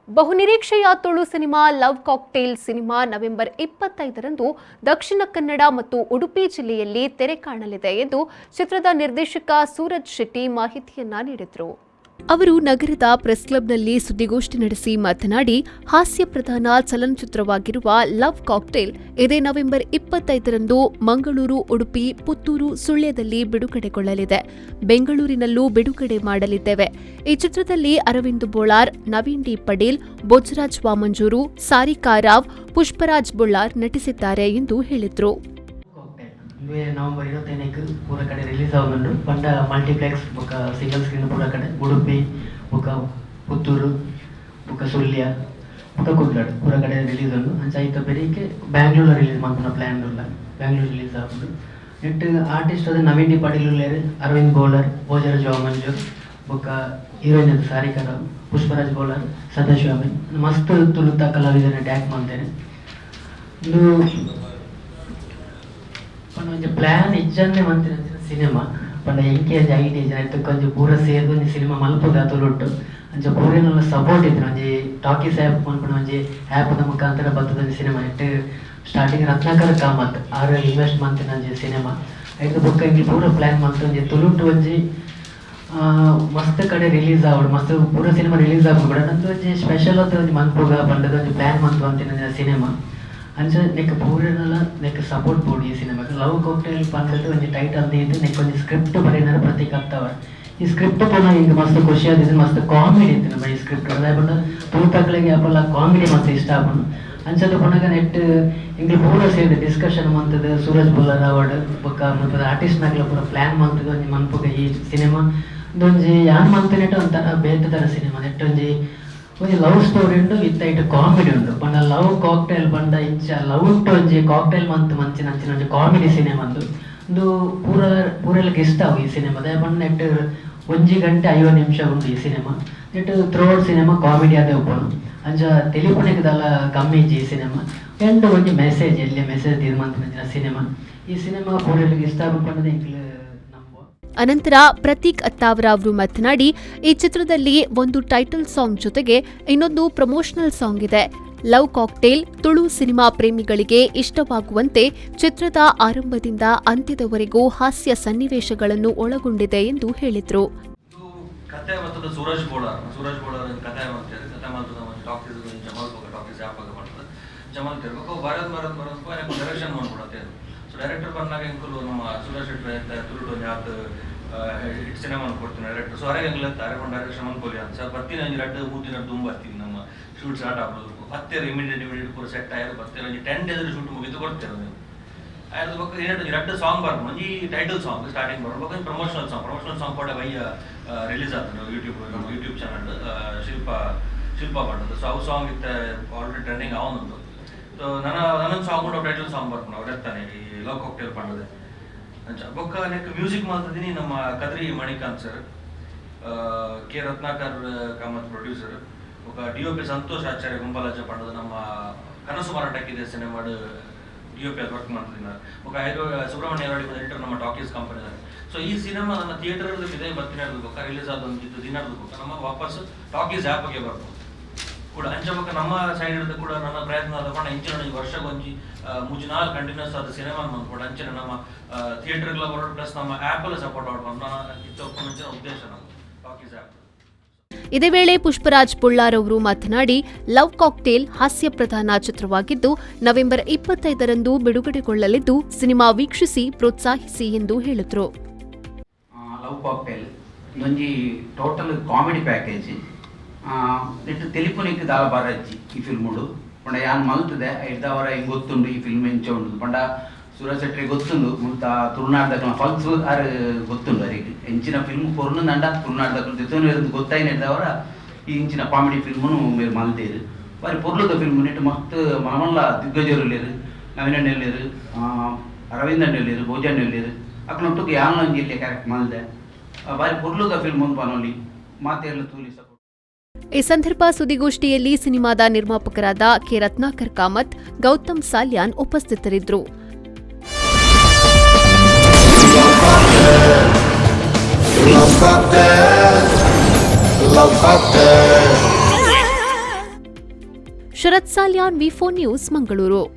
ಬಹುನಿರೀಕ್ಷೆಯ Tulu cinema love cocktail cinema November 25ರಂದು ದಕ್ಷಿಣ ಕನ್ನಡ ಮತ್ತು ಉಡುಪಿ ಜಿಲ್ಲೆಯಲ್ಲಿ ತೆರೆ ಕಾಣಲಿದೆ ಎಂದು ಚಿತ್ರದ ನಿರ್ದೇಶಕ ಸೂರಜ್ ಶೆಟ್ಟಿ ಮಾಹಿತಿಯನ್ನ ನೀಡಿದರು. ಅವರು ನಗರದ ಪ್ರೆಸ್ ಕ್ಲಬ್ನಲ್ಲಿ ಸುದ್ದಿಗೋಷ್ಠಿ ನಡೆಸಿ ಮಾತನಾಡಿ, ಹಾಸ್ಯ ಪ್ರಧಾನ ಚಲನಚಿತ್ರವಾಗಿರುವ ಲವ್ ಕಾಕ್ಟೇಲ್ ಇದೇ ನವೆಂಬರ್ 25ರಂದು ಮಂಗಳೂರು, ಉಡುಪಿ, ಪುತ್ತೂರು, ಸುಳ್ಯದಲ್ಲಿ ಬಿಡುಗಡೆಗೊಳ್ಳಲಿದೆ. ಬೆಂಗಳೂರಿನಲ್ಲೂ ಬಿಡುಗಡೆ ಮಾಡಲಿದ್ದೇವೆ. ಈ ಚಿತ್ರದಲ್ಲಿ ಅರವಿಂದ್ ಬೋಳಾರ್, ನವೀನ್ ಡಿ ಪಡೀಲ್, ಬೋಜರಾಜ್ ವಾಮಂಜೂರು, ಸಾರಿಕಾ ರಾವ್, ಪುಷ್ಪರಾಜ್ ಬೊಳ್ಳಾರ್ ನಟಿಸಿದ್ದಾರೆ ಎಂದು ಹೇಳಿದರು. ಕಾಕ್ಟೇಲ್ ಇಂದುವೆ ನವೆಂಬರ್ 25ಕ್ಕೆ ಪೂರ ಕಡೆ ರಿಲೀಸ್ ಆವೊಂದುಂಡು. ಪಂಡ ಮಲ್ಟಿಪ್ಲೆಕ್ಸ್ ಬೊಕ ಸಿಂಗಲ್ ಸ್ಕ್ರೀನ್ ಪೂರ ಕಡೆ, ಉಡುಪಿ ಬೊಕ ಪುತ್ತೂರು ಬೊಕ ಸುಳ್ಯ ಬೊಕ ಕುಡ್ಲಡ್ ಪೂರ ಕಡೆ ರಿಲೀಸ್ ಉಂಡು. ಅಂಚ ಐತ ಬೆರಿಕೆ ಬ್ಯಾಂಗ್ಳೂರ್ ರಿಲೀಸ್ ಮಲ್ಪುನ ಪ್ಲ್ಯಾನ್ ಉಲ್ಲ. ಬ್ಯಾಂಗ್ಳೂರ್ ರಿಲೀಸ್ ಆಪುಂಡು. ನೆಟ್ ಆರ್ಟಿಸ್ಟ್ ಅದು ನವೀನ್ ಡಿ ಪಾಟೀಲ್ ಉಲ್ಲೇರು, ಅರವಿಂದ್ ಬೋಳರ್, ಭೋಜರಾಜ್ ವಾಮಂಜೂರ್, ಬೊಕ ಹೀರೋಯಿನ್ ಅದು ಸಾರಿಕಾ ರಾವ್, ಪುಷ್ಪರಾಜ್ ಬೋಳರ್, ಸದಾಶಿವ ಅಮೀನ್, ಮಸ್ತ್ ತುಳುತ ಕಲಾವಿದರ ಟ್ಯಾಗ್ ಮಾಡ್ತೇನೆ. ಇಂದು ಪಂಡ ಒಂಜಿ ಪ್ಲಾನ್ ಇಜ್ಜಂದೆ ಮಂತಿನ ಸಿನಿಮಾ. ಪಂಡ ಎಂಕೇಜ್ ಐಡಿಯಾ ಐತಕ್ಕೆ ಒಂಜಿ ಪೂರ ಸೇರ್ದು ಒಂಜಿ ಸಿನಿಮಾ ಮಲ್ಪುಗ ತುಳುಟ್ಟು. ಅಂಚ ಪೂರೆನಲ್ಲ ಸಪೋರ್ಟ್ ಇತ್ತು. ಒಂಜಿ ಟಾಕೀಸ್ ಆ್ಯಪ್ ಮನ್ಪುನ ಒಂಜಿ ಆ್ಯಪ್ದ ಮುಖಾಂತರ ಬತ್ತದ ಒಂಜಿ ಸಿನಿಮಾ. ಇಟ್ಟು ಸ್ಟಾರ್ಟಿಂಗ್ ರತ್ನಾಕರ್ ಕಾಮತ್ ಆರ್ ಇನ್ವೆಸ್ಟ್ ಮಂತಿನ ಒಂಜಿ ಸಿನಿಮಾ. ಐದು ಬೊಕ್ಕ ಎಂಕ್ಲು ಪೂರ ಪ್ಲಾನ್ ಮಂತ್ ಒಂಜಿ ತುಳುಟ್ಟು ಒಂಜಿ ಮಸ್ತ್ ಕಡೆ ರಿಲೀಸ್ ಆವಡು, ಮಸ್ತ್ ಪೂರ ಸಿನಿಮಾ ರಿಲೀಸ್ ಆಪುಂಡು ಕೂಡ ನಂದು ಒಂಜಿ ಸ್ಪೆಷಲ್ ಆದ ಒಂಜಿ ಮನ್ಪುಗ ಪಂಡದ ಒಂಜಿ ಪ್ಲಾನ್ ಮಂತು ಅಂತಿನ ಸಿನಿಮಾ. ಅಂಚ ನೆಕ್ ಪೂರೆನಲ ನೆಕ್ ಸಪೋರ್ಟ್ ಬೋಡು ಈ ಸಿನಿಮಾಗ್. ಲವ್ ಕಾಕ್ಟೇಲ್ ಪಂಡದು ಒಂಜಿ ಟೈಟಲ್ ದೀದ್ ನೆಕ್ ಒಂಜಿ ಸ್ಕ್ರಿಪ್ಟ್ ಬರೆಯಿನಾರ ಪ್ರತೀಕ್ ಅತ್ತಾವರ್. ಈ ಸ್ಕ್ರಿಪ್ಟ್ ಪೂರ ಎಂಕ್ ಮಸ್ತ್ ಖುಷಿ ಆದಿದ್ದು. ಮಸ್ತ್ ಕಾಮಿಡಿ ಇತ್ತು ನಮ್ಮ ಈ ಸ್ಕ್ರಿಪ್ಟ್. ದಾಯೆ ಪಂಡ ತುಳುತಕ್ಲೆಗ್ ಯಾಪಲ ಕಾಮಿಡಿ ಮಸ್ತ್ ಇಷ್ಟ ಆಪುಂಡು. ಅಂಚದ ಪುನಗ ನೆಟ್ ಎಂಕ್ಲು ಪೂರ ಸೇರ್ದ್ ಡಿಸ್ಕಷನ್ ಮಂತುದು, ಸೂರಜ್ ಬೋಲಾರ್ ಆವಡ್ ಬೊಕ್ಕ ಮುಲ್ಪದ ಆರ್ಟಿಸ್ಟ್ ನಕ್ಲ ಪೂರ ಪ್ಲಾನ್ ಮಂತುದು ಒಂಜಿ ಮನ್ಪುಗ ಈ ಸಿನಿಮಾ. ಇಂದೊಂಜಿ ಯಾನ್ ಮಂತಿನೆಟ್ ಒಂಥರ ಬೇತೆ ತರ ಸಿನಿಮಾ. ನೆಟ್ ಒಂಜಿ ಒಂಜಿ ಲವ್ ಸ್ಟೋರಿ ಉಂಡು, ವಿತ್ ಐಟ್ ಕಾಮಿಡಿ ಉಂಡು. ಪಂಡ ಲವ್ ಕಾಕ್ಟೇಲ್ ಪಂಡ ಇಂಚ ಲವ್ ಉಂಟು, ಒಂಜಿ ಕಾಕ್ಟೇಲ್ ಮಂತ್ ಮಂಚಿನ ಅಂಚಿನ ಒಂಜಿ ಕಾಮಿಡಿ ಸಿನಿಮಾ ಅಂದು. ಇಂದು ಪೂರ ಪೂರೆಲ್ಗ್ ಇಷ್ಟ ಅವು ಈ ಸಿನಿಮಾ. ದಾಯೆ ಪಂಡ ನೆಟ್ 1 ಗಂಟೆ 50 ನಿಮಿಷ ಉಂಡು ಈ ಸಿನಿಮಾ. ನೆಟ್ ಥ್ರೋಔಟ್ ಸಿನಿಮಾ ಕಾಮಿಡಿ ಆದೇ ಉಪ್ಪುಂಡು. ಅಂಚ ತೆಲಿಪುನೆಗ್ ದಾಲ ಕಮ್ಮಿ ಇಜ್ಜಿ ಈ ಸಿನಿಮಾ. ಎಂಡ್ ಒಂಜಿ ಮೆಸೇಜ್, ಎಲ್ಯ ಮೆಸೇಜ್ ದೀದ್ ಮಂತಿನ ಸಿನಿಮಾ. ಈ ಸಿನಿಮಾ ಪೂರೆಲ್ಗ್ ಇಷ್ಟ ಆಪುಂಡು ಪಂಡದ್ ಎಂಕ್ಲು ನಂಬುವ. ಅನಂತರ ಪ್ರತೀಕ್ ಅತ್ತಾವರ ಅವರು ಮಾತನಾಡಿ, ಈ ಚಿತ್ರದಲ್ಲಿ ಒಂದು ಟೈಟಲ್ ಸಾಂಗ್ ಜೊತೆಗೆ ಇನ್ನೊಂದು ಪ್ರಮೋಷನಲ್ ಸಾಂಗ್ ಇದೆ. ಲವ್ ಕಾಕ್ಟೇಲ್ ತುಳು ಸಿನಿಮಾ ಪ್ರೇಮಿಗಳಿಗೆ ಇಷ್ಟವಾಗುವಂತೆ ಚಿತ್ರದ ಆರಂಭದಿಂದ ಅಂತ್ಯದವರೆಗೂ ಹಾಸ್ಯ ಸನ್ನಿವೇಶಗಳನ್ನು ಒಳಗೊಂಡಿದೆ ಎಂದು ಹೇಳಿದರು. ಇದು ಕತೆ ಬರ್ತದೆ ಸೂರಜ್ ಬೋಳಾರ್. ಸೂರಜ್ ಬೋಳಾರ್ ಕತೆ ಮಾಡ್ತಾರೆ. ಕತೆ ಮಾಡ್ತದೆ ಒಂದು ಟಾಕೀಸ್ ಜಮಾಲ್ ಹೋಗ ಟಾಕೀಸ್ ಆ್ಯಪ್ ಆಗ ಮಾಡ್ತದೆ ಜಮಾಲ್ ತಿರ್ಬೇಕು. ಬರೋದು ಬರೋದು ಬರೋದು ಡೈರೆಕ್ಷನ್ ಮಾಡ್ಬಿಡತ್ತೆ. ಸೊ ಡೈರೆಕ್ಟರ್ ಬಂದಾಗ ಎಂಕುಲು ನಮ್ಮ ಸೂರಜ್ ಶೆಟ್ಟಿ ತುಳುಟು ಒಂದು ಯಾತ್ ಹಿಟ್ ಸಿನಿಮಾ ಕೊಡ್ತೀನಿ ಡೈರೆಕ್ಟರ್. ಸೊ ಅರೆಗೆ ಎಂಗ್ಲ ಅರೆ ಡೈರೆಕ್ಷನ್ ಮನ್ಪೊಲಿ ಅಂತ ಸರ್ ಬರ್ತೀನಿ. ಒಂಜಿ 2-3 ದಿನ ದುಂಬು ಬರ್ತೀನಿ. ನಮ್ಮ ಶೂಟ್ ಸ್ಟಾರ್ಟ್ ಆಗ್ಬೋದು ಬತ್ತೇರು. ಇಮಿಡಿಯೇಟ್ ಇಮಿಡಿಯೇಟ್ ಪೂರ ಸೆಟ್ ಆಯ್ತು ಬತ್ತೇರು. ಒಂಜಿ 10 ಡೇಸ್ ಶೂಟ್ ಮುಗಿದು ಕೊಡ್ತೇವೆ ನೀವು. ಆಯ್ತು ಬೊಕ್ಕ ಏನಾಯ್ತು, ಎರಡು ಸಾಂಗ್ ಬರ್ಬೋದು. ಒಂಜಿ ಟೈಟಲ್ ಸಾಂಗ್ ಸ್ಟಾರ್ಟಿಂಗ್ ಬರ್ಬೇಕು, ಒಂಜಿ ಪ್ರಮೋಷನಲ್ ಸಾಂಗ್. ಪ್ರಮೋಷನಲ್ ಸಾಂಗ್ ಕೂಡ ಬಯ್ಯ ರಿಲೀಸ್ ಆಗ್ತದೆ ಯೂಟ್ಯೂಬ್, ನಮ್ಮ ಯೂಟ್ಯೂಬ್ ಚಾನಲ್ ಶಿಲ್ಪ ಶಿಲ್ಪ ಪಂಡದು. ಸೊ ಅವು ಸಾಂಗ್ ಇತ್ತ ಆಲ್ರೆಡಿ ಟ್ರೆಂಡಿಂಗ್ ಆವೊಂದುಂಡು. ಸೊ ನನ್ನ ನನ್ನೊಂದು ಸಾಂಗ್ ಉಂಟು, ಟೈಟಲ್ ಸಾಂಗ್ ಬರ್ಪುಂಡು ಅವ್ರು ಈ ಲವ್ ಕಾಕ್ಟೇಲ್ ಪಂಡದೆ. ಅಂಚ ಬೊಕ್ಕ ನೆಕ್ ಮ್ಯೂಸಿಕ್ ಮಾಡ್ತಿದ್ದೀನಿ ನಮ್ಮ Kadri Manikanth sir, K Ratnakar Kamath producer, ಬೊಕ್ಕ ಡಿಒಪಿ ಸಂತೋಷ್ ಆಚಾರ್ಯ ಗುಂಬಲಾಜ ಪಂಡದು. ನಮ್ಮ ಕನಸು ಮಾರಾಟಕ್ಕಿದೆ ಸಿನಿಮಾಡ್ ಡಿಒಪಿ ಅದು ವರ್ಕ್ ಮಾಡ್ತಿದ್ದೀನಿ. ಬೊಕ್ಕ ಐದು ಸುಬ್ರಹ್ಮಣ್ಯ ಎಡಿಟರ್ ನಮ್ಮ ಟಾಕೀಸ್ ಕಂಪನಿ. ಸೊ ಈ ಸಿನಿಮಾ ನನ್ನ ಥಿಯೇಟರ್ ಇದೆ ಬರ್ತೀನಿ ಬೊಕ್ಕ ರಿಲೀಸ್ ಆದ ಒಂದು ದಿನ ಬೊಕ್ಕ ನಮ್ಮ ವಾಪಸ್ ಟಾಕೀಸ್ ಆ್ಯಪ್ಗೆ ಬರ್ಬೋದು ಕೂಡ. ಅಂಚ ಬೊಕ್ಕ ನಮ್ಮ ಸೈಡ್ ಹಿಡಿದು ಕೂಡ ನನ್ನ ಪ್ರಯತ್ನ ಆದ ಇಂಚಿನ ಒಂಜಿ ವರ್ಷಗೊಂಜಿ ಮೂಜಿ ನಾಲ್ ಕಂಟಿನ್ಯೂಸ್ ಆದ ಸಿನಿಮಾ ಬಂದ್ಕೊಡ. ಅಂಚಿನ ನಮ್ಮ ಥಿಯೇಟರ್ಗಳ ಬರೋದು ಪ್ಲಸ್ ನಮ್ಮ ಆ್ಯಪಲ್ಲಿ ಸಪೋರ್ಟ್ ಆಡ್ಕೊಂಡು ನನ್ನ ಇತ್ತು ಉದ್ದೇಶ ನಮ್ಮ ಟಾಕೀಸ್ ಆ್ಯಪ್. ಇದೇ ವೇಳೆ ಪುಷ್ಪರಾಜ್ ಬೊಳ್ಳಾರ್ ಅವರು ಮಾತನಾಡಿ, ಲವ್ ಕಾಕ್ಟೇಲ್ ಹಾಸ್ಯ ಪ್ರಧಾನ ಚಿತ್ರವಾಗಿದ್ದು, ನವೆಂಬರ್ 25ರಂದು ಬಿಡುಗಡೆಗೊಳ್ಳಲಿದ್ದು, ಸಿನಿಮಾ ವೀಕ್ಷಿಸಿ ಪ್ರೋತ್ಸಾಹಿಸಿ ಎಂದು ಹೇಳಿದರು. ಲವ್ ಕಾಕ್ಟೇಲ್ ಒಂಜಿ ಟೋಟಲ್ ಕಾಮಿಡಿ ಪ್ಯಾಕೇಜ್. ನೆಟ್ ತೆಲಿಪುನಿಕ್ ದಾಲ ಬಾರಜ್ಜಿ ಈ ಫಿಲ್ಮುಡು. ಪಂಡ ಯಾನ್ ಮಲ್ತದೆ ಐಡ್ದಾವರ ಹಿಂಗೆ ಗೊತ್ತುಂಡು ಈ ಫಿಲ್ಮ್ ಎಂಚ ಉಂಡು. ಪಂಡ ಸೂರಜ್ ಶೆಟ್ಟಿ ಗೊತ್ತುಂಡು, ಮುಲ್ತ ತುಳುನಾಡ್ದಕ್ಲ ಫಲ್ಸ್ ಆರ್ ಗೊತ್ತುಂಡು. ಅರೆಗ್ ಎಂಚಿನ ಫಿಲ್ಮ್ ಕೊರ್ನುಂದಂಡ ತುಳುನಾಡ್ದಕ್ಲು ದೆತೊನು ಗೊತ್ತಾಯಿನ ಹಿಡ್ದವರ ಈ ಇಂಚಿನ ಕಾಮಿಡಿ ಫಿಲ್ಮುನು ಮೇರ್ ಮಲ್ತೇರು. ಬಾರಿ ಪೊರ್ಲುದ ಫಿಲ್ಮ್. ನೆಟ್ ಮಸ್ತ್ ಮಲ್ಲ ದಿಗ್ಗಜರು ಉಲ್ಲೆರ್. ನವೀನ್ ಉಲ್ಲೆರ್, ಅರವಿಂದ್ ಅಣ್ಣ ಉಲ್ಲೆರ್, ಭೋಜಣ್ಣ ಉಲ್ಲೆರ್. ಅಕ್ಲೊಟ್ಟುಗು ಯಾನ್ ಒಂಜಿ ಎಲ್ಯ ಕ್ಯಾರೆಕ್ಟರ್ ಮಲ್ದೆ. ಬಾರಿ ಪೊರ್ಲುದ ಫಿಲ್ಮ್ ಒಂದು ಪನೊಲಿ. ಮಾತೆರ್ಲ ತೂಲಿ, ಸಪೋರ್ಟ್. ಈ ಸಂದರ್ಭ ಸುದ್ದಿಗೋಷ್ಠಿಯಲ್ಲಿ ಸಿನಿಮಾದ ನಿರ್ಮಾಪಕರಾದ ಕೆ ರತ್ನಾಕರ್ ಕಾಮತ್, ಗೌತಮ್ ಸಾಲ್ಯಾನ್ ಉಪಸ್ಥಿತರಿದ್ದರು. Love cocktail. Love cocktail. Sharath Salian, V4 news, Mangaluru.